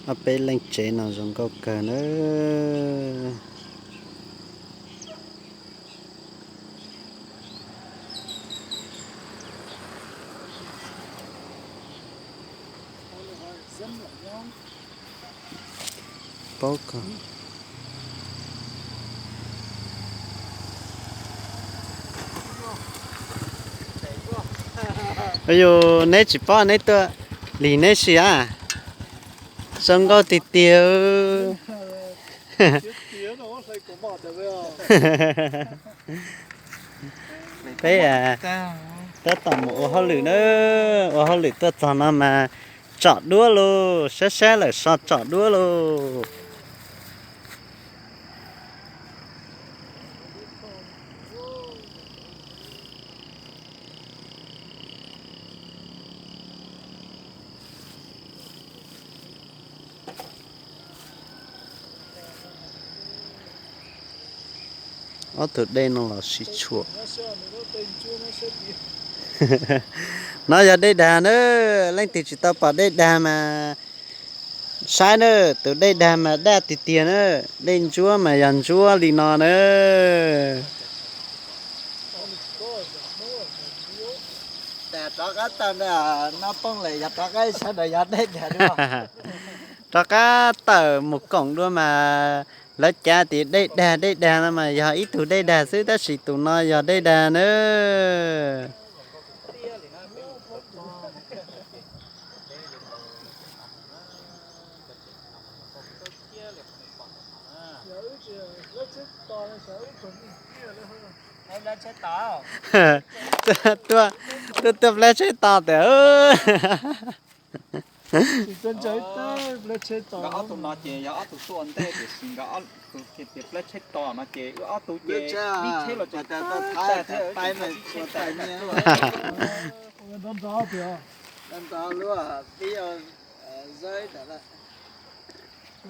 Ob peb leej tsev no zoo nkauj kawg na. Paub kawg. Yus neb tsis paub neb tuaj lig neb si a. Zoo nkauj tiag tiag. Peb tab tom mus ua hauj lwm na, ua hauj lwm tuaj txog no mas tsom duab lauj, sab sab lawm so tsom duab lauj. Ob tug dej no los sib tshuam. No yog dej dag na, leej twg tsis tau pom dej dag mas saib na, tus dej dag mas daj tiag tiag na, dej ntsuab mas yog ntsuab li no na. Rov qab tawm ntawm no poob lawm, yog rov qab sawv daws yog dej dag dua. Rov qab tawm mus koom dua mas lawv cav tias dej dag dej dag no mas yog ib tug dej dag xwb, tab sis tus no yog dej dag na. Tuaj, tuaj, tuaj plab tsheb to tiag. Nkawd ob tug no ces yog ob tug tuaj ua ntej, tiam sis nkawd ob tug tias plab tsheb to no ces wb ob tug ces ib tsheb los tsis tau. Nrov nrov tiag. Nrov nrov lub pib zawb ntawd.